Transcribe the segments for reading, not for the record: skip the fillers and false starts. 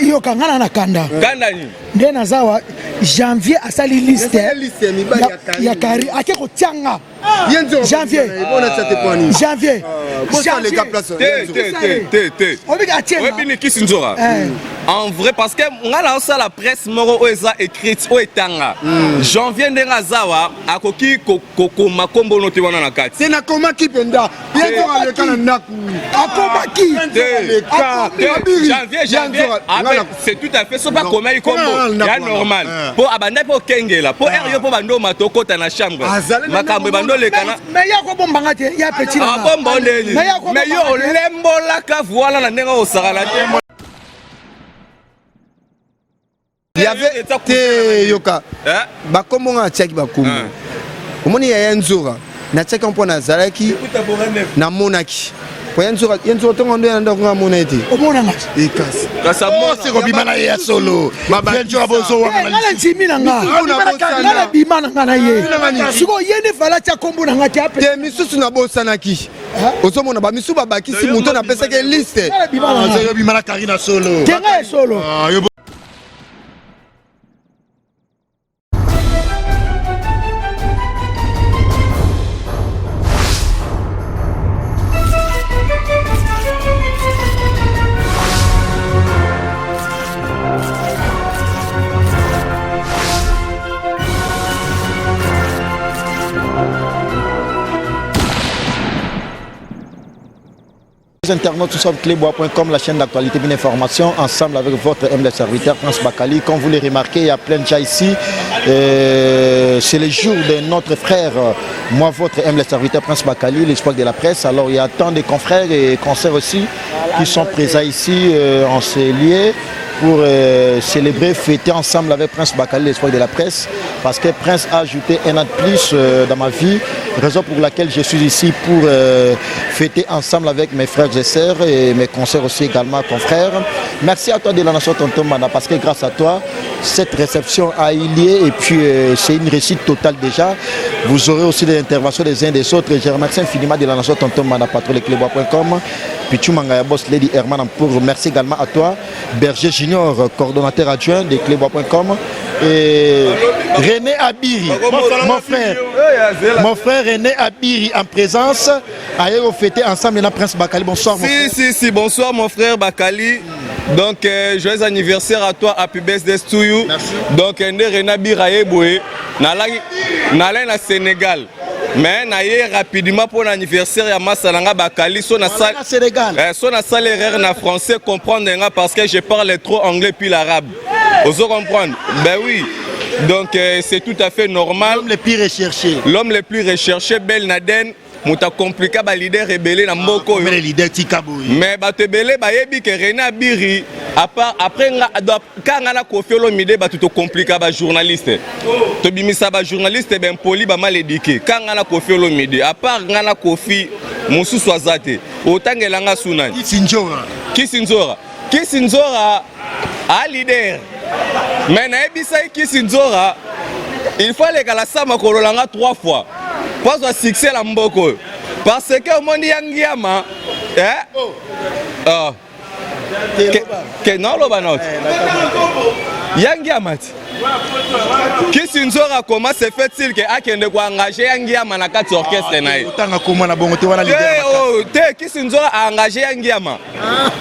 Yoka nga na kanda. Kanda nini? Nde naza wa janvier asali liste ya kari ake kotianga. Janvier. Janvier. Te. Oyebi ni kisi nzora. En vrai parce que nga na osala presse moko oyo eza écrite oyo etanga. Janvier ndenge azawa akoki kokoma kombo no te wana na kati. Te nakomaki mpenza. Ye nzoka aleka na ndako. Akomaki. Janvier janvier c'est tout à fait soki akomaki kombo ya normal po abandaki mpo okengela po heure yo mpo bando omata okota na chambre makambo ebando olekana. Mais ye akobombanga te ya petit na nga. Abomba ndeni. Mais yo olembolaka voila na ndenge osakana te. Y'avait te yoka bakombo nga natiaki bakombo omoni yaya nzora natiaki mpo nazalaki namonaki po ya nzora ya nzora ntongo ndo ya ndako nga amona ye te omonanga ekasi kasi kobima na ye ya solo nzora bozowanga nga na ndimi na nga nga na bima na nga na ye sikoyo ye nde fala atia kombo na nga te te misusu nabosanaki ozomona bamisusu babakisi moto napesaki liste bima na karina solo te nga ya solo. Internautes, nous sommes clébois.com, la chaîne d'actualité bien information, ensemble avec votre humble serviteur Prince Bakali. Comme vous le remarquez, il y a plein de gens ici. C'est le jour de notre frère, moi, votre humble serviteur Prince Bakali, l'espoir de la presse. Alors, il y a tant de confrères et consoeurs aussi qui sont présents ici en ces lieux pour célébrer, fêter ensemble avec Prince Bakali, l'espoir de la presse, parce que Prince a ajouté un an de plus dans ma vie, raison pour laquelle je suis ici pour fêter ensemble avec mes frères et sœurs et mes consoeurs aussi également, confrères. Merci à toi de la nation Tonton Mana, parce que grâce à toi, cette réception a eu lieu et puis c'est une réussite totale déjà. Vous aurez aussi des interventions des uns des autres. Je remercie infiniment de la nation Tonton Mana, patron de clébois.com, Pichu Mangaya Boss, Lady Herman Ampour. Merci également à toi, Berger Junior, coordonnateur adjoint de clébois.com, et René Abiri, mon frère René Abiri en présence. Allez vous fêter ensemble maintenant Prince Bakali. Bonsoir mon Si, frère. si, si, bonsoir mon frère Bakali. Donc joyeux anniversaire à toi, happy birthday to you. Merci. Donc René Abiri ayeboué, nalaki na Sénégal. Mais naye rapidement pour l'anniversaire ya Masalanga Bakali so na Nalaki na Sénégal. So na sale erreur na français comprendre nga parce que je parle trop anglais puis l'arabe. Ozo comprendre? Ben oui. Donc c'est tout à fait normal. L'homme le plus recherché. L'homme le plus recherché, Bel Naden. Moto compliqué ba leader rebelle na mboko oyo. Mais les leaders tika boye. Mais bato ebele bayebi ke René Abiri à part après nga do ka nga na Koffi Olomide bato to compliqué ba journaliste. To bimisa ba journaliste ben poli ba mal éduqué. Ka nga na Koffi Olomide à part nga na Koffi mosusu azate. Otangela nga sunani. Kisi Nzora. Kisi Nzora. Kisi Nzora a leader. Mais nayebisaki Kisi Nzora il faut aleka sama kolola nga 3 fois. Pas un succès la mboko. Parce que omoni ya ngiama eh? Oh. Ke non loba not. Ya ngiama ti. Kisi Nzora comment se fait-il que akende ko engager ya ngiama na kati orchestre na ye? Otanga koma na bongo te wana leader. Te, oh, te Kisi Nzora a engager ya ngiama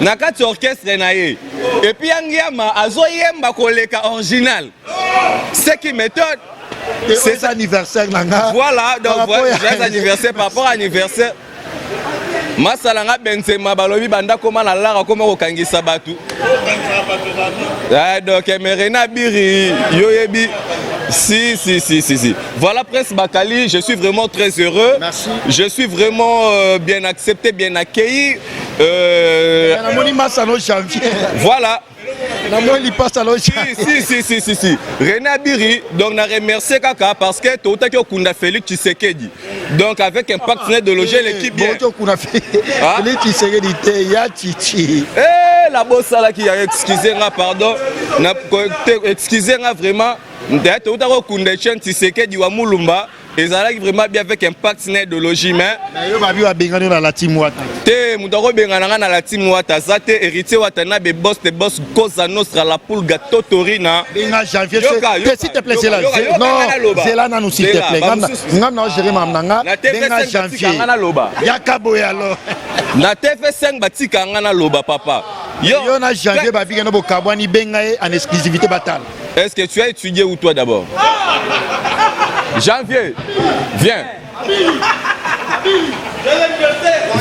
na kati orchestre na ye. Et puis ya ngiama azoyemba koleka original. Ce qui m'étonne. C'est anniversaire nanga. Voilà, donc voilà, joyeux anniversaire par rapport à anniversaire. Masalanga Benzema balobi banda koma na lara koma kokangisa batu. Ah, donc mais René Abiri yoyebi si si si si si. Voilà Prince Bakali, je suis vraiment très heureux. Merci. Je suis vraiment bien accepté, bien accueilli. Voilà. Si, si, si, si, si. René Abiri, donc on a remercié Kaka parce que Toutaki Okunda Félix Tshisekedi. Donc avec un partenaire de loger l'équipe bien. Okunda Félix Tshisekedi te ya Chichi. Eh la bossa là qui a excusé nga pardon. Na excusez nga vraiment. Ndé Toutaki Okunda Etienne Tshisekedi wa Mulumba. Ezalaki vraiment bien avec impact na idéologie, mais Na yo babi babengani yo na la team Wata. Te, moto akobengana nga na la team Wata aza te. Héritier Wata na be boss te boss Cosa Nostra la Pulga Totorina. Benga Janvier, Yoka, te yoka, s'il te plaît, yoka, zela, yoka, zela, yoka, non, nga naloba. zela nanu s'il te Zela, plaît. ba Nga na- mosusu. nga na gérer maman na nga. Na TV5 Benga batika Janvier. nga naloba. Yaka boye alors. Na TV5 batika nga naloba papa. Yo, Yo na Janvier babi keno bokabwani benga ye en exclusivité batala. Est-ce que tu as étudié où toi d'abord? Janvier, viens.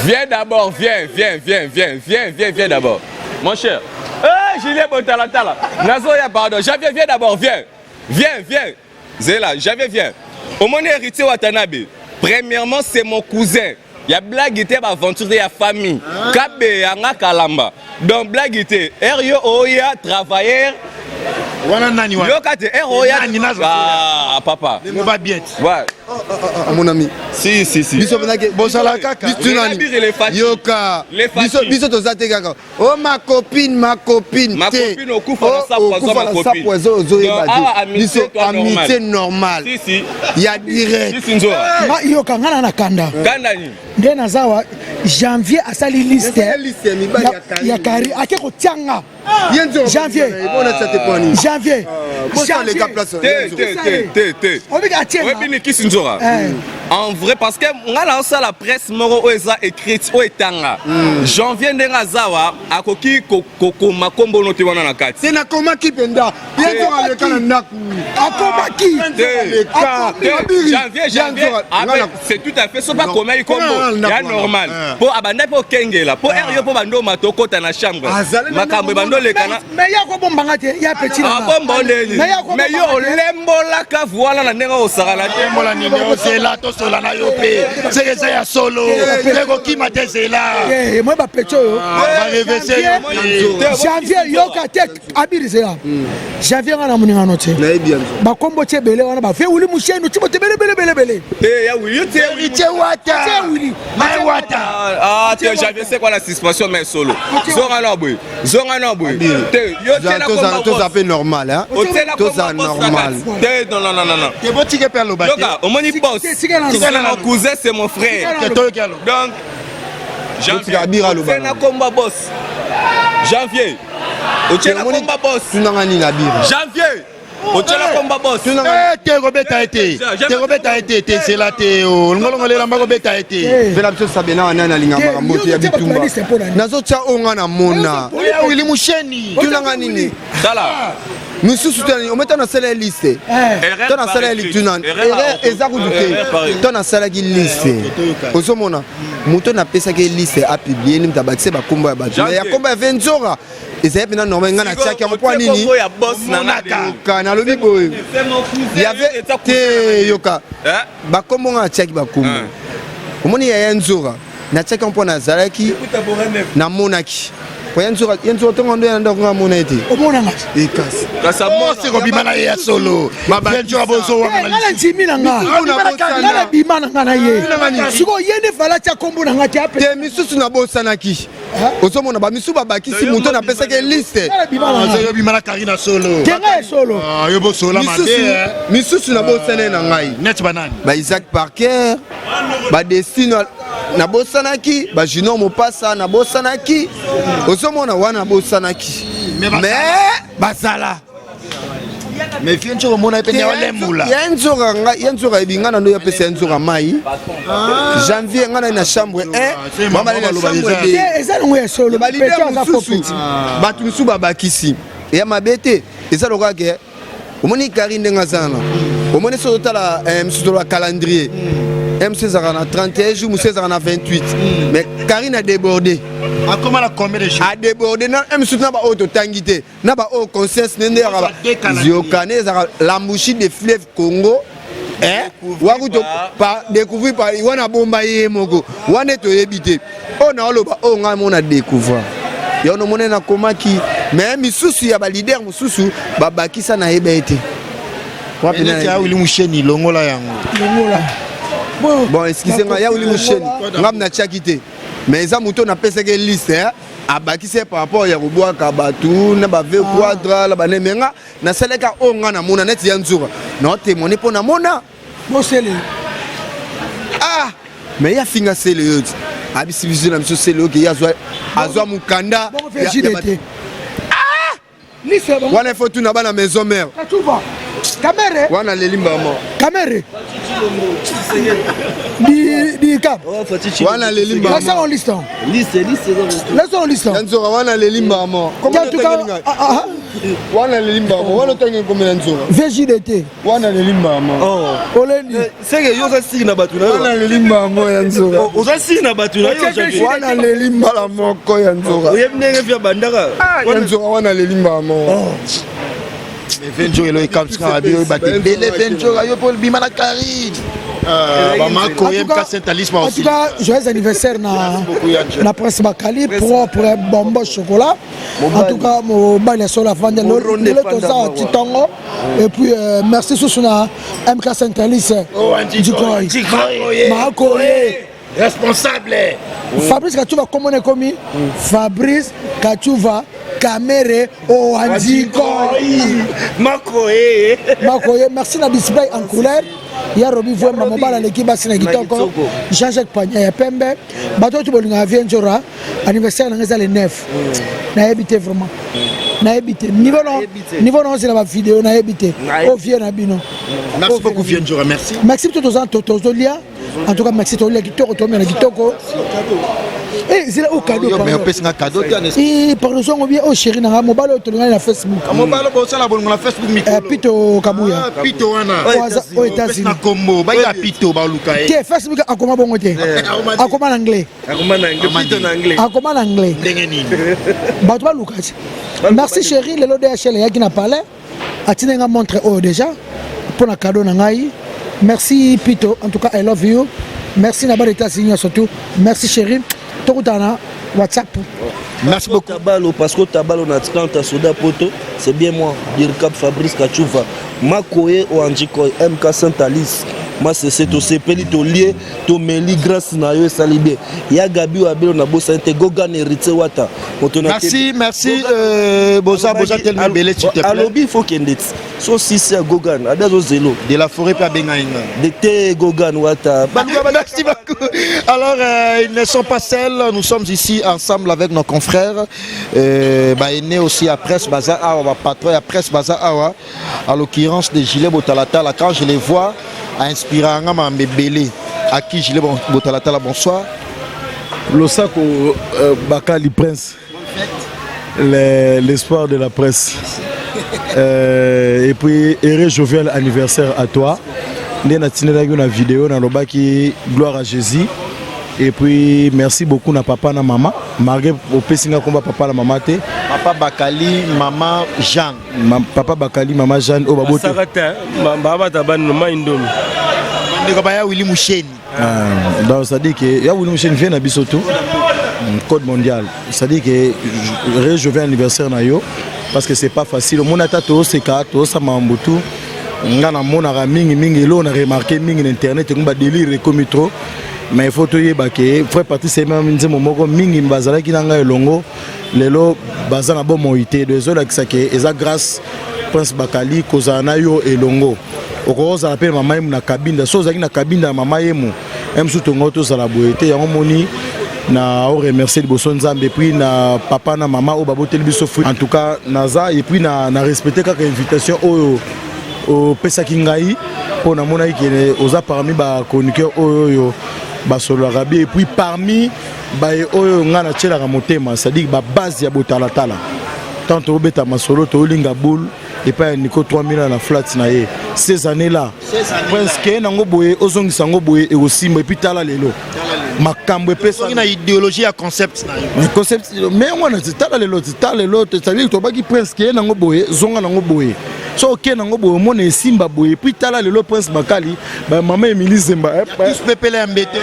Viens d'abord, viens, viens, viens, viens, viens, viens, viens d'abord. Mon cher. Eh, Julien Botalatala. Nazoya, pardon. Janvier, viens d'abord, viens. Viens, viens. Zela, Janvier, viens. Omoni héritier Watanabe. Premièrement, c'est mon cousin. Ya blague te, ba aventure te, ya famille. Kabe yanga kalamba. Donc blague te. Er yo oya travailleur. Wana nani wana? Yoka te, er oya. Nani nazo? Ah, papa. Mo ba bien. Ouais. Ah, mon ami. Si, si, si. Biso penake Bozala kaka. Biso nani? Relabire les fatigues. Yoka. Les Biso fatigues. biso toza te kaka. Oh ma copine, ma copine. Ma te. copine okufa na Oh, sapo, aza okufa ma na copine. sapo, azo ozoyeba Donc, awa te. amitié, Biso toi, amitié normale. Si, si. Ya direct. Si, si, Nzoa. Ma yoka nga na na kanda. Kanda nini? Nde naza wa Janvier asali liste. Asali liste ya mibali ya Karine. Ya Karine. Ake kotianga. Ye nzo. Janvier. Bona tsa te poni. Janvier. Bosa leka place. Te, te, te, te, te. Obika atienga. Oyebi ni kisi Nzora. Eh. En vrai, parce que nga na osala presse moko oyo eza écrite oyo etanga. Janvier ndenge aza wa akoki kokoma kombo no te wana na kati. Te nakomaki mpenza. Ye nzo aleka na ndako. Akomaki. Te. Aleka. Te, Abiri. Janvier, Ye Janvier, nzo- ah, nga mais na- c'est tout à fait so ba Non. komaki kombo Nga na ya ndako normal. wana. Po abanda pe okengela, po heure yo po bando mato okota na chambre. Azali na Makambo ebando lekana. Mais ya kobombanga te, ya petit na nga. Abomba ndeni. Mais ya kobombanga Mais yo te. olembolaka voila na ndenge osakana te. Mbola nini ozela tosola na yo pe. Seke eza ya solo. Te kokima te zela. Eh, moi ba petit oyo. Ba revese yo pe. Janvier yoka te abiri zela. Janvier nga na moninga no te. Nayebi ya nzo. Bakombo tie ebele wana ba fe wuli mushenu ti bote ebele ebele ebele ebele. Te ya Willy te. Héritier Wata. Tie wuli. Mai Wata. Ah, te Janvier c'est quoi la suspension mais solo. Zonga na boye. Zonga na boye. Te yo te na Toza komba. toza pe normal hein. Ote na Toza komba boss na normal. kati. Te non non non non non. Te botike pe aloba te. Yoka, omoni boss. Tika na- C'est mon cousin, c'est mon frère. Te toyoki aloba. Donc Botika Abira aloba Otie na nanu. komba boss. Janvier. Otie na Omoni- komba boss. Tunanga nini Abiri? Janvier. Otie na komba boss. Tunanga Eh, te kobeta ye te. Te kobeta ye te, te zela te. oh. Ngolongo lelamba kobeta ye te. Vela biso sabena wana nalinga Te, makambo te ya yo ozotia bato bitumba. na liste mpo na nini? Nazotia oyo nga na mona. Oya Willy Musheni. Tunanga nini? Tala. Misusu tani ometa nasala ye liste. Erreur To par nasala ye écrit. lituna. Erreur Erreur eza kutu Erreur par te. écrit. To nasalaki liste. Ozomona moto napesaki ye liste apublie ni moto abakise bakombo ya bato. Mais ya Janvier. kombo ya Venzora ezali mpena normal nga natiaki yango mpo Otie nini? kombo ya boss na nga de. Yoka nalobi boye. C'est mon cousin. Il y avait Eza cousin te na nga. yoka. Eh? Bakombo nga natiaki bakombo. Hein. Omoni yaya Nzora natiaki yango mpo nazalaki namonaki. Po ya Nzora ya Nzora ntongo ndo ya ndako nga amona ye te. Omonanga. Ekasi. Kasi Oh, amona. se kobima na ye ya solo. Bien nzoka bozo Eh, wanga nga na na ndimi na nga. Misusu na bosana. Nga na bima na nga na ye. Sikoyo ye nde fala tia kombo na nga te ape. Te misusu nabosanaki. Ozomona bamisusu babakisi moto napesaki liste. Nga na bima na nga. Yo bima na Karina solo. Te nga ya solo. Ah, yo bosola mabe. Misusu eh. misusu nabosana ye na ngai. Net banani. Ba Isaac Parker, ba Destino nabosanaki, ba Junior Mopasa nabosanaki. Ozomona wana nabosanaki. Mais basala. Mais basala. Mais viens nzoka omona ye pe nde olembula. Ya nzoka nga ya nzoka yebi nga na ndo ya pesa ya nzoka mai. Janvier nga na na chambre 1, c'est mama na maman chambre baloba 2. Te eza nango ya solo. Ba Petit leader aza faux mosusu petit. bato mosusu babakisi eya mabe te eza lokola ke omoni kari ndenge aza wana omoni soki otala mosusu toloba calendrier mosusu ezalaka na 31 jour mosusu ezalaka na 28 mais karine a débordé Akoma na combien de jours? a débordé na mosusu na baoyo totangi te na baoyo conscience nde nde Deux calendrier. yoka nde ezalaka l'embouchure de fleuve Congo eh wakuto par découvrir par wana bomba ye moko wana toyebi te oyo na oloba oyo ngai mona découvrir yo nomoni nakomaki mais misusu ya balider mosusu babakisa nayeba ye te Wapi Neti ya na Willy Musheni longola yango. Longola. Bon, bon excuse nga ya Willy Musheni ngam natiaki te mais eza moto napesaki liste eh, abakisi ye par rapport ya kobwaka bato na bave quadra la bane me nga nasalaka oyo nga namona neti ya nzura naotémoigne mpo namona Bosele. Mais ye afinga sele yo ti abisi biso na biso sele oke ye azwa mokanda wana ifo tuna bana maison mère Kamere wana leli mbama Kamere di di cap wana leli mbama Laissons en liste liste liste Laissons en liste Nzoka wana leli mbama En tout cas ah, ah, ah. Wana leli mbama wana otangi komela nzoka VJDT Wana leli mbama oh Olendi eh, seke yo oza siri na bato na yo wana leli mbama ya nzoka oh, oza siri na bato na yo wana leli mbala moko ya nzoka oyebi ndenge via bandaka ya nzoka wana leli mbama oh. Venjo elo ekamsika bio bato ebele Venjo yo mpo bima na Karine euh, Bamako MK Saint-Alice En tout cas, joyeux anniversaire na, na Prince Bakali, propre bonbon chocolat. En tout cas, mobali ya solo afandi lelo toza titongo. Et puis euh, merci susu na MK Saint-Alice. Dikoy. Makoye. Responsable. Fabrice Kachuva kombo na ekomi Fabrice Kachuva Kamere Oandikoi Makoye Makoye merci na display en couleur ya Robi Vwemba mobala aleki basi na kitoko Jean-Jacques Panya ya pembe bato oyo bolingaka vie nzora anniversaire na ngai eza le 9 nayebi te vraiment nayebi te niveau na niveau na ozela ba vidéo nayebi te o vie na bino merci beaucoup vie nzora merci merci biso toza tozolia en tout cas merci tolia kitoko tomela kitoko Eh, zela oyo cadeau mais opesi nga cadeau te eh pardon songo bien oh chéri na nga mobali oyo tolingani na Facebook ah, mobali bosala bolingo na Facebook mikolo eh, Pito Kabuya ah, Pito wana oyo États-Unis na kombo baya Pito baluka ye te Facebook akoma bongo te eh. akoma na anglais akoma na anglais Pito na anglais akoma na anglais ndenge nini bato baluka ti merci chéri lelo DHL eyaki na palais atindi nga montre oyo déjà mpo na cadeau na ngai merci pito en tout cas i love you merci na bana états-unis nyonso tout merci chéri tokutana na whatsapp merci beaucoup tabalo parce que tabalo na atlanta soda poto c'est bien moi dirkab fabrice kachuva makoye oanjikoy mk saint alice masese tosepeli tolie tomeli grâce na yo esali bien ya gabi oyo abelo na bosani te gogan héritier wata moto na merci merci euh, boza boza tellement ebele s'il te plaît alobi il faut kende ti so sisi ya gogan abi azozelo de la forêt mpe abenga nga de te gogan wata merci beaucoup alors euh, ils ne sont pas seuls nous sommes ici ensemble avec nos confrères euh, baene aussi ya presse baza awa bapatron ya presse baza awa à l'occurrence de gilet botalatala quand je les vois a inspiré nga makambo ebele à qui gilet botalatala bonsoir losako euh, bakali prince l'espoir de la presse euh, et puis heureux jovial anniversaire à toi nde natindelaki yo na video nalobaki gloire à jésus et puis merci beaucoup na papa na mama malgré opesi nga komba papa na mama te papa bakali mama jeanne Ma, papa bakali mama jeanne oyo babote basaka te babata bani no mai ndomi bandeko baya wili musheni ah, donc c'est à dire que ya wili musheni vient na biso tout mm, code mondial c'est à dire que rejover anniversaire na yo parce que c'est pas facile omoni ata tooseka toosama mbutu nga namonaka mingi mingi eloko na remarke mingi na internet ekomi badelire ekomi trop mais il faut toyeba ke frère patrice ayemami nzembo moko mingi bazalaki na ngai elongo lelo baza na bomoi te do ezolakisa ke eza grâce prince bakali kozala na yo elongo okoki kozala mpe mama yemu na kabinda so ozalaki na kabinda ya mama yemu ye mosusu tongo tozala boye te yango moni na oremercie liboso nzambe epuis na papa na mama oyo baboteli biso fruit en tout cas naza epuis na, na respecte kaka invitation oyo opesaki ngai mpo namonaki ke oza parmi bachroniqueur oyo oyo basololaka bien epuis parmi baye oyo ngai natielaka motema c'est-à-dire babase ya botalatala tant tobeta masolo tolinga boule epai ya nico 3000 na flat na ye ces années là prince keye nango boye ozongisa yango boye ekosimba epuis tala lelo makambo epesaki na idéologie ya concept na yo concept mais yango wana tala lelo tala lelo c'est-à-dire tobaki prince keye nango boye zonga nango boye so oke nango boye omona esimba boye epuis tala lelo prince bakali ba mama Emilie Zemba eh, tous pepele ya mbete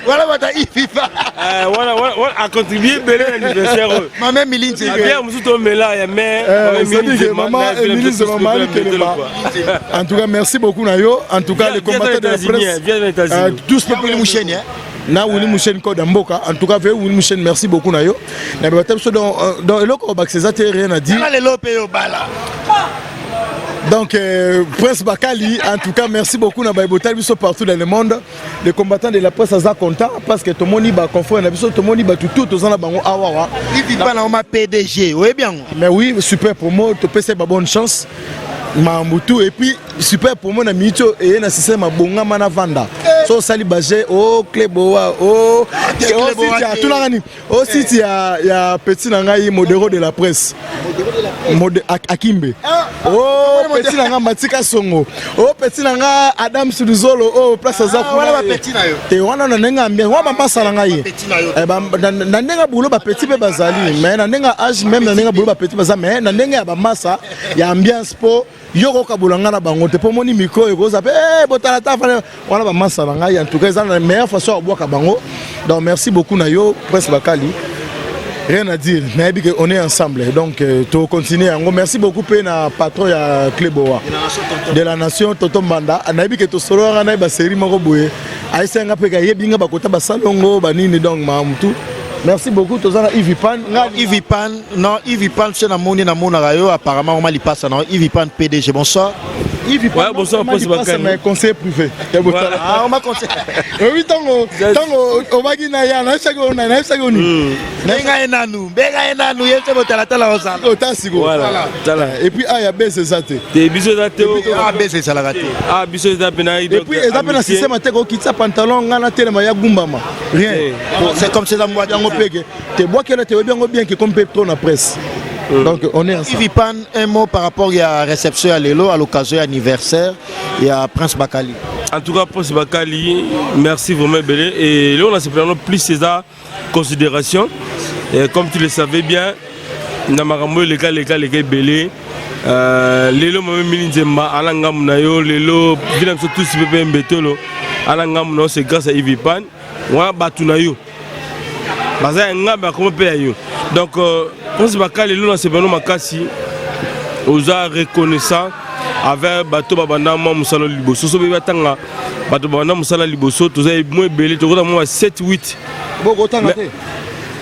wala bata ififa eh, wana wana a contribuer belé na anniversaire oyo mama Emilie Nzemba bien musu to mela ya mais eh, mama Emilie Nzemba mama Kelema en tout cas merci beaucoup na yo en tout cas les combattants de la presse euh, tous pepele musheni hein na Willy Musheni code ya mboka en tout cas ve Willy Musheni merci beaucoup na yo na bata biso donc euh, donc eloko bakisa eza te rien à dire lelo pe yo bala Donc, euh, Prince Bakali, en tout cas, merci beaucoup. Na Baibota, biso partout dans le monde. Les combattants de la presse, aza content parce que tomoni ba confrère na biso, tomoni ba tout tout na bango awawa. Ivi pa na ma PDG, oui bien. Mais oui, super promo, to pesa ba bonne chance. Mambutu et puis super promo na minute et na système abongama na vanda. So sali baje oh Cleboa oh oh nini o site ya, ya petit na ngai modero de la presse Mode, akimbe ah, o oh, petit na ngai matika songo o oh, petit na ngai adam suluzolo o oh, place aza ah, te wana na ndenge ambiance wana bamasa na ngai eh, na ndenge ya boulot bapetit mpe bazali mais na ndenge ya age meme na ndenge ya boulot bapetit baza mais na ndenge ya bamasa ya ambiance mpo yo kokabola ngai na bango te mpo omoni micro ekoza mpe eh, botala ta fana wana bamasa na ngai en tout cas eza na meilleure façon ya kobwaka bango. Donc merci beaucoup na yo Prince Bakali, rien à dire, nayebi que on est ensemble, donc euh, to continuer yango. Merci beaucoup mpe na patron ya Cleboa de la nation Toto Mbanda, nayebi que tosololaka na ye basérie moko boye, ayesa nga mpe kayebi nga bakota basalongo banini, donc mamutu. Merci beaucoup, toza na Yves Pan. Nga Yves Pan, non Yves Pan se namoni namonaka yo apparemment oma lipasa na Yves Pan PDG. Bonsoir. Yves Pan, ouais, bonsoir, Prince Bakali. Mais conseiller privé. Voilà. Ah, on m'a conseillé. Oui, tango, tango, obaki na ya, na yebisaki ona, na yebisaki oni. Benga ye nanu, benga ye nanu, ye se botalatala ozala. Ota siko. Voilà. Tala. Et puis ah ya bese eza te. Te biso eza te. Ah bese ezalaka te. Ah biso eza pe na Et puis eza pe na système te ko kitisa pantalon nga na telema ya gumbama. Rien. C'est comme c'est moi yango peke. Te bwakela te oyebi yango bien que comme pe trop na presse. Donc on est ensemble. Yves Pan, un mot par rapport à la réception à Lelo à l'occasion anniversaire et à Prince Bakali. En tout cas, Prince Bakali, merci vraiment belé. Et là on a simplement plus ces considération. Et comme tu le savais bien, na makambo eleka leka leka ebele euh, lelo mame mili nzemba ala ngambo na yo lelo vina biso tusi mpe mpe mbetolo ala ngambo na yo c'est grâce à Ivipan wana bato na yo baza ya ngambo akoma mpe ya yo. Donc euh, Prince Bakali, lelo nasepelano makasi, oza reconnaissant avec bato babanda mwa mosala liboso. So batanga bato babanda mosala liboso, toza mwa ebele, tokota mwa 7 8 bokotanga te.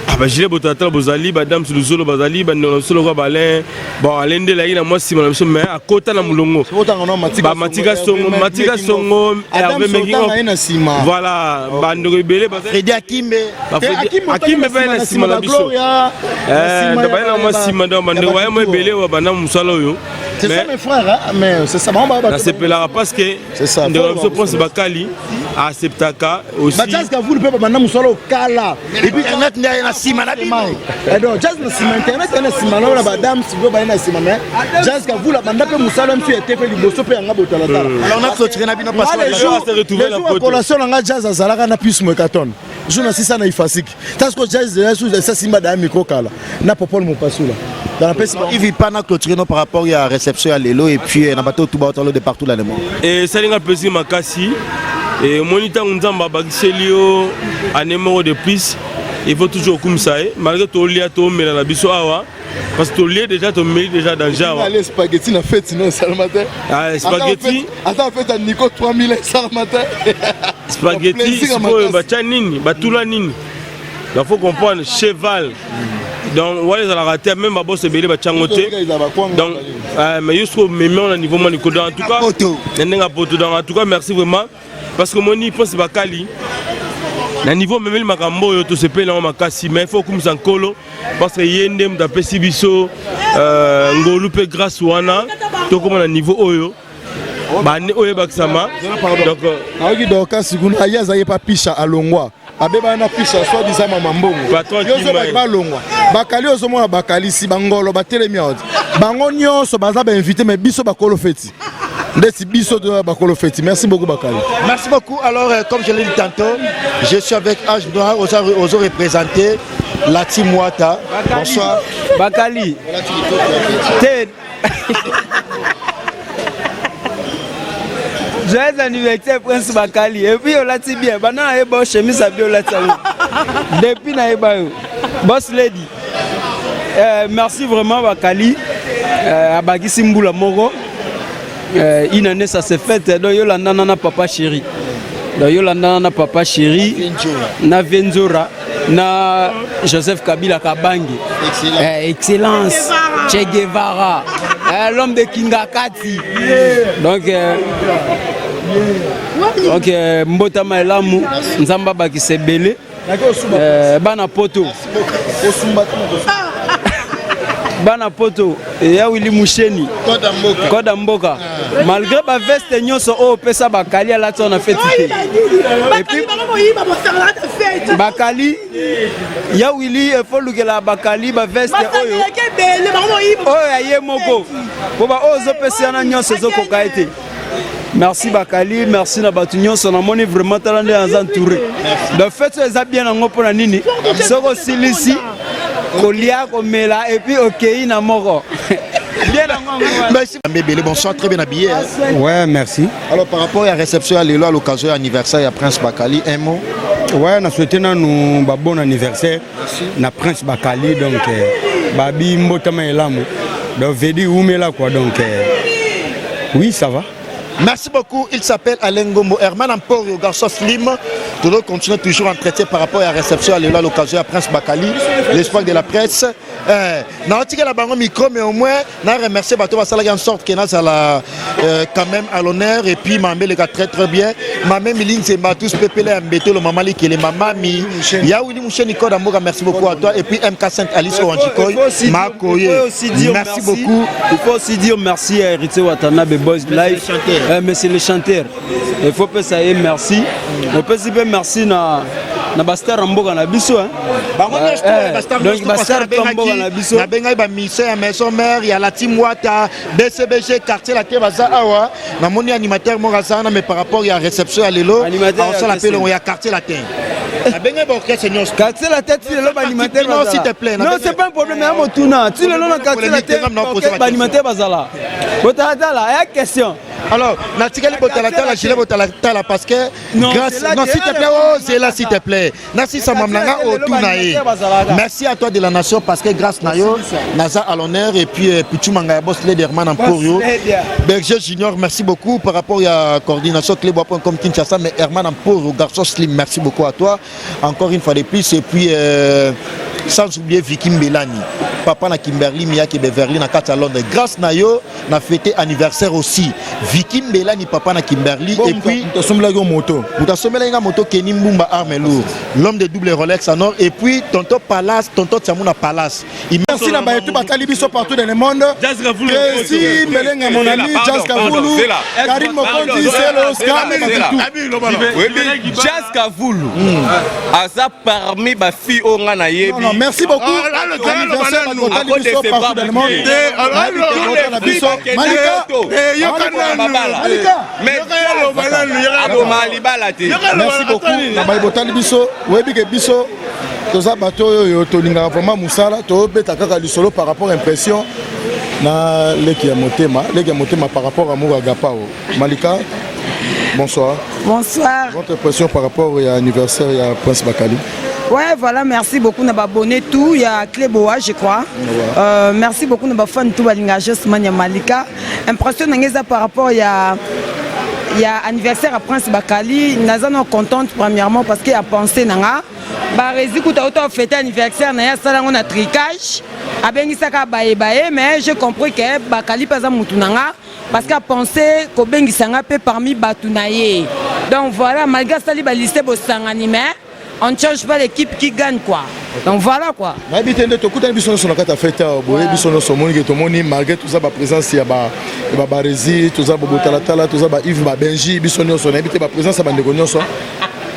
Ah, bagile botalatala bozali, badame luzolo bazali, bandeko na biso lokola balin, bon alain nde elaki na mwa nsima na biso, mais akota na molongo, bamatika songo, matika songo, Hervé making of, voilà, bandeko ebele. Fredi Akimbe, Akimbe mpe na nsima na biso, baye na mwa nsima. Donc bandeko baye mwa ebele oyo babanda mosala oyo. C'est ça mes frères, hein? Mais c'est ça. Nasepelaka parce que ndeko na biso Prince Bakali acceptaka aussi. Ba Jazz Kavulu mpe babanda mosala okala. Et puis internet nde na nsima na bino. Donc Jazz na nsima internet na nsima na na badame sikoyo baye na nsima, mais Jazz Kavulu abanda mpe mosala mosu ete mpe liboso mpe yanga botalatala. Alors on a clôturé na bino parce que le jour collation na nga Jazz azalaka na puce moekaton jour na sisa na ifasiki tasiko Jazz esa simba da micro kala na Popol Mopasula. Yves Pana clôturé par rapport à la réception à Lelo et puis na bateau tout bateau de partout dans le monde. Et salinga plaisir makasi et omoni ntango Nzambe abakiseli yo année moko de plus, il faut toujours okumisa ye malgré tolia tomela na biso awa, parce que tolie déjà, tomeli déjà danger awa. Allez, spaghetti na fête no esalama te. Ah, spaghetti. Ata fête ya Nico 3000 esalama te. Spaghetti sikoyo batya nini, batula nini, il faut comprendre cheval. Donc wana ezalaka te, même baboso ebele batyango te. Donc mais yo soki omemi na niveau mwa likolo, donc en tout cas na ndenge ya poto. Donc en tout cas merci vraiment, parce que omoni Prince Bakali na niveau omemeli makambo oyo, tosepeli yango makasi. Mais il faut okumisa Nkolo, parce que ye nde moto apesi biso ngolu mpe grâce wana tokóma na niveau oyo bane oyo ebakisama. Donc nayoki Dorcas kuna, ye azalaki pa Pisha, alongwa, abebana na Pisha, soit disant mama mbongo. Patron. Balongwa bakali, ozomona bakalisi bangolo batelemi awa, bango nyonso baza bainvité, mais biso bakolo feti ndeti biso toza bakolo feti. Merci beaucoup Bakali. Merci beaucoup. Alors, comme je l'ai dit tantôt, je suis avec H Noir, aux représenter la team Wata. Bonsoir. Bakali. Te. Joyeux anniversaire Prince Bakali. Et puis olati bien. Bana nayeba yo chemise abi olati yango. Depuis nayeba yo. Boss Lady. Merci vraiment Bakali. Abakisi mbula moko. Une année ça s'est fait. Donc yolanda na papa chéri. Donc yolanda na papa chéri na Venzora na Joseph Kabila Kabange. Excellence. Excellence. Che Guevara. Eh, l'homme de Kingakati. Donc euh, donc euh, mbotama elamu nzambe abakisa ebele euh, bana poto bana poto ya wili musheni koda mboka ah. malgré baveste nyonso oyo opesa bakali alati wana feti te bakali ya wili efo lukela bakali baveste oyo oyo ya ye moko mpo baoyo ozopesa yana nyonso ezokoka ye te merci bakali merci na bato nyonso namoni vraiment tala nde naza entouré donc fete oyo eza bien yango mpo na nini soki osilisi kolia komela epuis okei na moko bien yango Merci Mbebele, bonsoir, très bien habillé. Hein. Ouais, merci. Alors par rapport à la réception à Lelo à l'occasion de l'anniversaire à Prince Bakali, un mot. Ouais, on a souhaité nous bah, bon anniversaire na Prince Bakali donc euh, babi mbotama elamu. Donc vedi umela quoi donc euh, oui, ça va. Merci beaucoup. Il s'appelle Alain Gombo. Herman Emporio, garçon slim. Tout continue toujours entretien par rapport à la réception à Lelo à l'occasion à Prince Bakali, l'espoir de la presse. Eh, naotikela bango micro mais au moins na remercier bato basalaki en sorte que nazala euh, quand même à l'honneur et puis mambe eleka très très bien mame mili nzemba tous pepele ya mbetolo mama likele mamami ya wili musheni koda mboka merci beaucoup à toi et puis mk saint alice owanjikoy makoye merci beaucoup il faut aussi dire merci à Héritier Watanabe Boys Life euh, monsieur le chanteur il faut pesa ye merci opesi mpe merci na na bastar ya mboka na biso bango nyonso eh, eh, bastar ya mboka na biso nabengaki bamise ya maison mère ya la team wata bcbg quartier la te baza awa namoni animateur moko aza wana mais par rapport ya réception ya lelo aosala mpe elongo ya quartier latin nabengaki baorchestre nyonso quartier latin ti lelo baanimateur non s'il te plaît non c'est pas un problème ya motuna ti lelo na quartier latin baanimateur bazala botalatala ya question Alors, natikali botalatala, gilet botalatala parce que non, grâce non s'il te plaît, oh c'est là s'il te plaît. Nasi samamlanga au tout nae. Merci à toi de la nation parce que grâce na yo, naza à l'honneur et puis euh, Pichu Mangaya boss Lederman Emporio. Berger Junior, merci beaucoup par rapport à la coordination clébois.com Kinshasa mais Herman Emporio, garçon slim, merci beaucoup à toi. Encore une fois de plus et puis euh, sans oublier Vicky Mbelani papa na Kimberly Miyake Beverly na kati ya Londres grâce na yo na fêté anniversaire aussi Vicky Mbelani papa na Kimberly bon, et puis tosombelaki yo moto moto asombelaki nga moto Kenny Mbumba arme lourd l'homme de double Rolex en or et puis tonton Palace tonton Tiamuna Palace merci na baye tout batali biso partout dans le monde Tracy Melenga mon ami Jazz Kavulu Karine Mokonzi Selo Oscar Jazz Kavulu aza parmi ba fille oyo nga nayebi non, merci beaucoup aboma libala te merci beaucoup na baye botali biso oyebi ke biso toza bato oyo tolingaka vraiment mosala tobeta kaka lisolo par rapport impression na leki ya motema leki ya motema par rapport à moko agapao malika bonsoir bonsoir votre impression par rapport ya anniversaire ya prince bakali Ouais, voilà, merci beaucoup. Nous abonné tout. Il y a Cléboa, je crois. Ouais. Euh, merci beaucoup. Nous avons tout Balinga Josman Malika. Impression par rapport il y a il y a anniversaire à Prince Bakali. Nous sommes contente premièrement parce qu'il a pensé nanga. Barezi kuta auto fêter anniversaire na ya sala na tricage. Abengisaka baye baye mais j'ai compris que Bakali pas mutu nanga parce que a pensé kobengisa nga pe parmi batu na ye. Donc voilà, malgré sali ba liste bosangani mais on ne change pas l'équipe qui gagne quoi. Donc voilà quoi. Nayebi te nde tokutani biso nyonso na kati ya fete awa boye biso nyonso omoni ke tomoni malgré toza baprésence ya babaresi toza babotalatala toza ba yves babenji biso nyonso nayebi te baprésence ya bandeko nyonso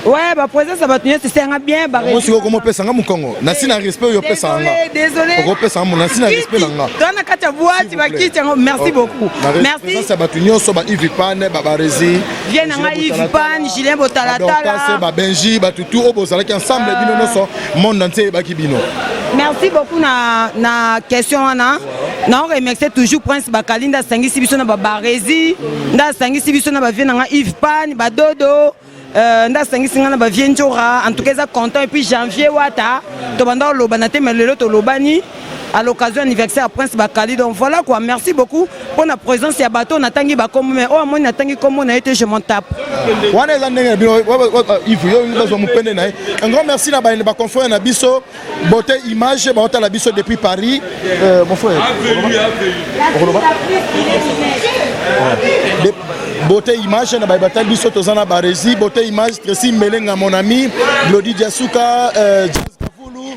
Ouais, ba présence ya bato nyonso esenganga bien yango sikoyo okomopesa nga mokongo nasi na respect oyo opesaka nga okopesa nga nasi na respect na nga toa na kati ya bwati bakiti yango merci beaucoup merci présence ya bato nyonso ba yves pane ba baresi vie na nga Yves Pan, Julien Botalatala, ba Benji, ba tutu oyo bozalaki ensemble bino ah. nyonso monde entier eyebaki bino. Merci beaucoup na na question wana. Na remercier toujours Prince Bakali nda sangisi biso na ba Barezi, nda sangisi biso na ba vie na nga Yves Pan, ba Dodo. Euh, nda asangisi ngai na bavie njora en tout cas eza content et puis janvier wata tobanda olobana te mais lelo tolobani. À l'occasion anniversaire Prince Bakali. Donc voilà quoi. Merci beaucoup pour la présence ya bateau natangi bakombo mais oh amoni natangi kombo na été je m'en tape. Wana eza ndenge na bino Yves yo bazwa mopende na ye. Un grand merci na ba confrères na biso beauté image baotala biso depuis Paris. Euh, mon frère. Okoloba? Beauté image na ba batali biso toza na Barezi, beauté image Tracy Mbelenga mon ami, Glody Diasuka, euh, Jazz Kavulu,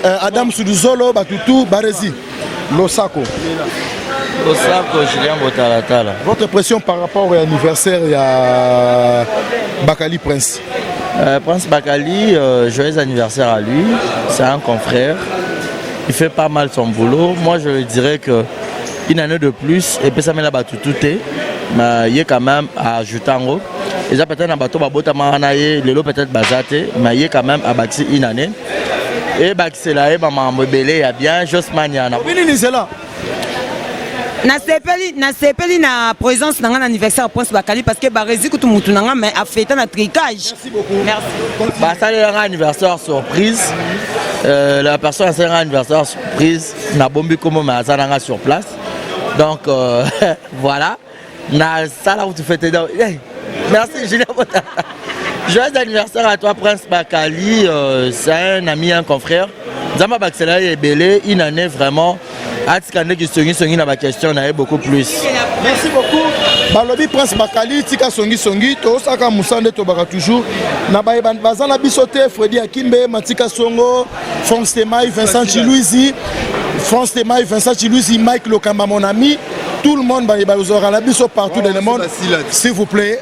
euh, Adam Suduzolo, Batutu, Barezi. Losako. Losako Julien Botalatala. Votre pression par rapport à l'anniversaire ya Bakali Prince. Euh, Prince Bakali, euh, joyeux anniversaire à lui. C'est un confrère. Il fait pas mal son boulot. Moi, je dirais que une année de plus, et puis ça met la batutu te, mais il est quand même ajouté en gros. eza peut-être na bato babotama na ye lelo peut-être baza te mais ye quand même abakisi une année ebakisela ye bamakambo ebele ya bien josmania na nini nzela nasepeli nasepeli na présence na nga na anniversaire ya prince bakali parce que barezi kutu mutu na nga mais afeta na tricage merci beaucoup merci basalelanga anniversaire surprise euh, la personne asalelanga anniversaire surprise nabombi kombo mais aza nanga sur place donc euh, voilà nasala kutu fete donc hey, merci Julien Botata joyeux anniversaire à toi Prince Bakali euh, c'est un ami un confrère nzambe abakisela ye ebele une année vraiment atika nde kisongisongi na baquestion na ye beaucoup plus merci beaucoup balobi prince bakali tika songisongi tosaka mosala nde tobaka toujours na baye baza na biso te fredi akimbe matika songo frank stemai vincent chiluizi frank stemai vincent chiluizi mike lokamba mon ami tout le monde baye bazwaka na biso partout dans le monde s'il vous plaît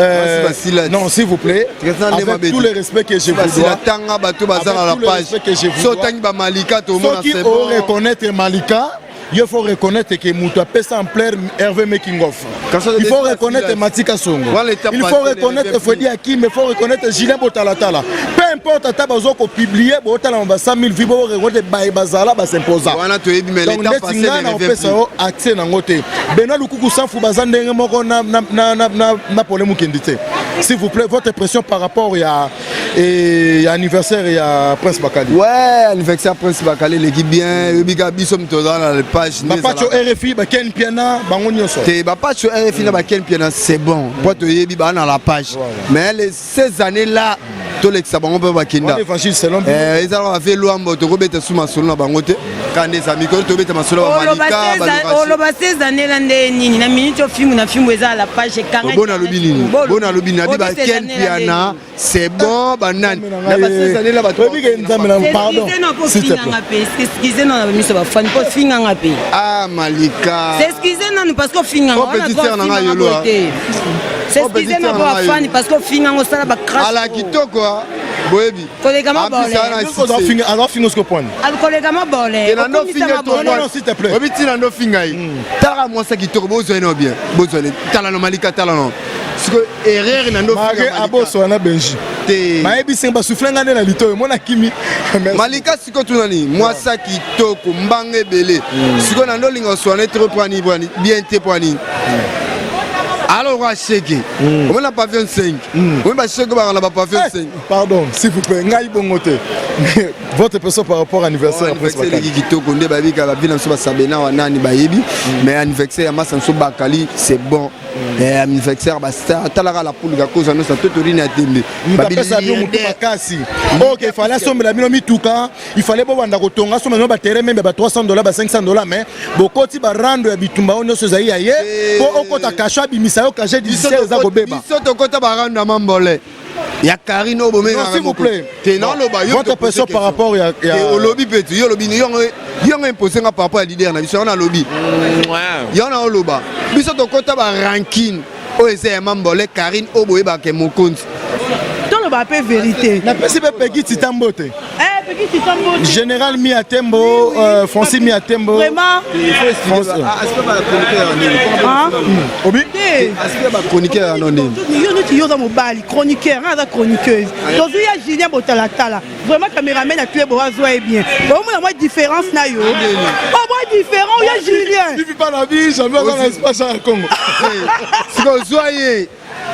Euh, non, s'il vous plaît, avec tout le respect que je vous dois, tanga bato baza na la page, so tangi ba Malika to mona c'est bon. Soki reconnaître Malika, il faut reconnaître que moto apesa ampleur Hervé Making of. Il faut reconnaître Matika Songo. Il faut reconnaître Freddy Hakim, il faut reconnaître Julien Botalatala. Peu importe ata bazo ko publier botala ba 100 000 vues bo reconnaître ba bazala ba s'imposa. Wana toyebi mais l'état passé ne revient plus. Accès nango te. Benoît Lukuku Sanfu baza ndenge moko na na na na na, na Paulin Mukendi te. S'il vous plaît, votre pression par rapport ya et ya anniversaire ya Prince Bakali. Ouais, anniversaire Prince Bakali eleki bien, yebika biso moto oza na page. Ba Pacho RFI, ba Ken Piana, bango nyonso. Te ba Pacho RFI na ba Ken Piana c'est bon. Po toyebi ba na la page. Mais les ces années là tolekisa bango mpe bakenda eh, ezalaka bave lwambo tokobeta su masolo na bango te kanda eza mikolo tobeta masolo oloba ces années la nde nini na minute oyo fimbu na fimbu eza la page ekangabona alobi nini bona alobi nini abi baken piana c'est bon banani na ba ces années la bato oyebike nzambe na pardon excuse nanu na miso bafani mpo ofinganga mpe ah malika excuse nanu parce que ofinganga wana petite sœur na ngai yolo s'excuse na ba fani parce que ofinga ngo sala ba crash ala kitoko ah. boyebi koleka mabole azofinga siko pwani koleka mabole oyebi ntina ndo finga ye hmm. talaka mwasi ya kitoko bozwa ye nao bien bozwa ye tala no malika tala no siko erreur na ndo finga aboso wana benji te bayebisi nga basufle nga nde na litoyo mona kimi malika siko tuna nini mwasi ya kitoko mbanga ebele hmm. sikoyo na ndo olinga oswane trop pwani pwani bien te pwani hmm. alors asheke hmm. omoni na pavillon 5 omoni basheke baka na bapavillon 5 pardon s'il vous plaît ngai bongo te votre personne par rapport anniversaire eleki kitoko nde bayebika bavile na biso basabena wanani bayebi mais anniversaire ya masa biso bakali c'est bon Eh, anniversaire ba star talaka la poule kakoza nosa totorine ya tembe apesa bino motu makasi ok il fallait asombela bino mituka il fallait bobanda kotonga asombela bino baterrain meme ya ba 300 dollar ba 500 dollar mais bokoti barando ya bitumba oyo nyonso ezali ya ye mpo okota kasho abimisa yo kashe judiciaire eza kobeba biso tokota barando ya mambole ya Karine oyo bomengaka s'il vous plaît te naoloba yo votre pression par rapport ya olobi mpe te yo olobi yango impose nga par rapport ya leader na biso yango nalobi yango naoloba biso tokota ba rancune oyo eza ya mambole Karine oyo boyebaka mokonzi toloba mpe verité napesi mpe pegi tita mbote eh, pegi tita mbote général mia tembo euh, francis mia tembo vraiment obi chroniqueur ya nini yo neti yo oza mobali chroniqueur nga aza chroniqueuse tozwi ya julien botalatala vraiment cameraman ya club oyo azwa ye bien omona mwa différence na yo o mwa différent ya julien sikoyo ozwa ye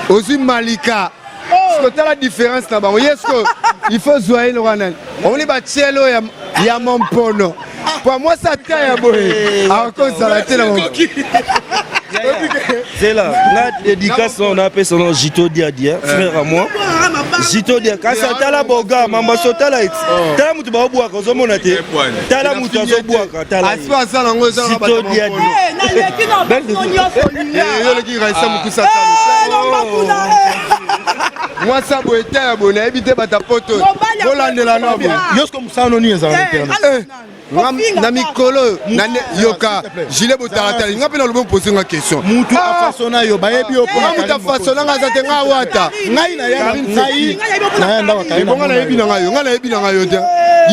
ozwi malika sikoyo tala différence na bango ye sikoyo. Il faut zwa ye lokola nani? Omoni batiele oyo ya mompono po mwasi ata ya boye akozala te na Zela, nga dédicace on appelle son nom Jito Diadi, hein, frère à moi. Jito Diadi, kasi tala boga, mamba so tala it. Tala mutu ba obwaka ozomona te. Tala mutu azobwaka, tala. Asipa asala yango eza na Jito Diadi. Naleki na biso nyonso. Yo oleki Raissa Mukusa. Mwasi ya boye te ya boye nayebi te bata poto bolandela no boye. Yo siko mosala no nini ezala na internet? Na mikolo oyo yoka gilet botalatala nga mpe nalobi opose nga question. Mutu afasona yo bayebi yo. Nga mutu afasona nga aza te, nga wata. Ngai na ya ngai na ya ndako Karine. Ebonga nayebi na ngai yo, nga nayebi na ngai yo te.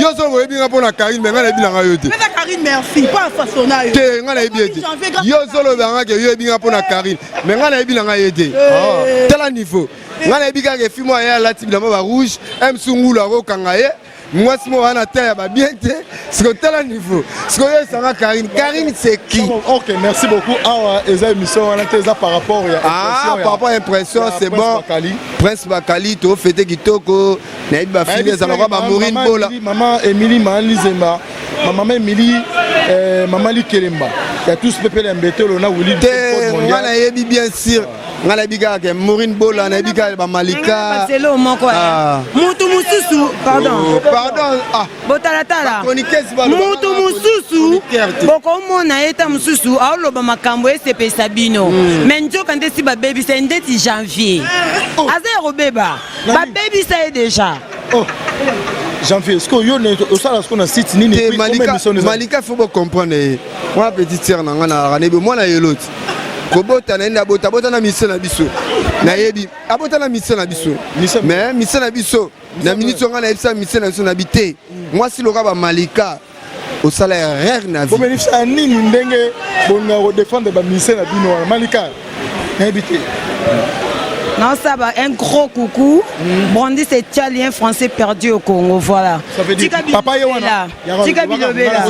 Yo solo oyebi nga mpo na Karine, mais nga nayebi na ngai yo te. Pesa Karine merci mpo afasona yo. Te, nga nayebi ye te. Yo ozoloba nga ke yo oyebi nga mpo na Karine, mais nga nayebi na ngai ye te. Tala niveau nga nayebi kaka efi moko aye alati bilamba ba rouge msungulu akokanga ye mwasi moko wana ta ya babien te. Siko tala niveau sikoyo esanga Karine. Karine, c'est qui? Ok, merci beaucoup. Awa eza émission wana te, eza par rapport ya Ah, par rapport à impression, c'est bon. Prince Bakali tofete kitoko, nayebi bafilme ezalaka bamourine bola. Mama Emily, mama Lizemba, mama Emily, mama Likelemba ya tous pepele ya mbetolo na Willy. Te, nga nayebi bien sûr, nga nayebi kaka ke Maurine Bola, nayebi kaka bamalika. Selo moko mutu mosusu, pardon. Pardon, ah. Botalatala mutu mosusu, bokomona ye ta mosusu aoloba makambo esepelisa bino, mais nzoka nde si babebisa ye ndeti Janvier aza ya kobeba, babebisa ye déjà. Janvier, est-ce que yo osala siko na site nini? Te, Malika, Malika, faut bocomprendre ye. Mwana petite sœur na nga na nayebi mwana yelo ti kobota na ye nde abota, abota na mise na biso, nayebi abota na mise na biso, mais mise na biso na minute oyo nga nayebisa mise na biso nabi te, mwasi loka bamalika osala erreur na vie. Bobenefisa nini ndenge bolingaka kodefendre bamise na bino wana? Malika, nayebi te. Non, ça va. Un gros coucou. Brandis Italien français perdu au Congo. Voilà. Ça veut dire papa ye wana. Tika bilobela.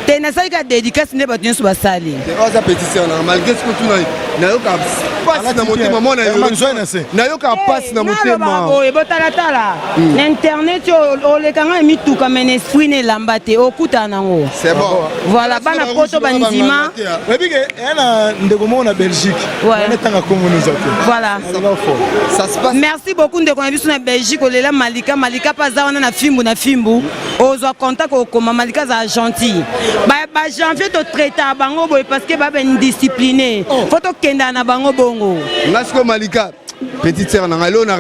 Te, nasali ka dédicace nde bato nyonso basali. Aza petite sœur nanga, malgré ce que tuna nayoka pasi na motema, mwana nayoka pasi na motema. Boye botalatala na internet oyo olekanga mituka, mais na esprit na elamba te okutana nango. C'est bon. Voilà, bana poto bandima. Oyebi ke eya na ndeko moko na Belgique wana etanga kombo eza te. Voilà. Merci beaucoup ndeko na biso na Belgique olela Malika. Malika mpe aza wana na fimbu na fimbu, ozwa contact okoma. Malika azala gentil. Bajanvier totraitaka bango boye parce que babe indiscipliné, faut tokendaka na bango bongo. Nga sikoyo Malika petite sœur na ngai lelo na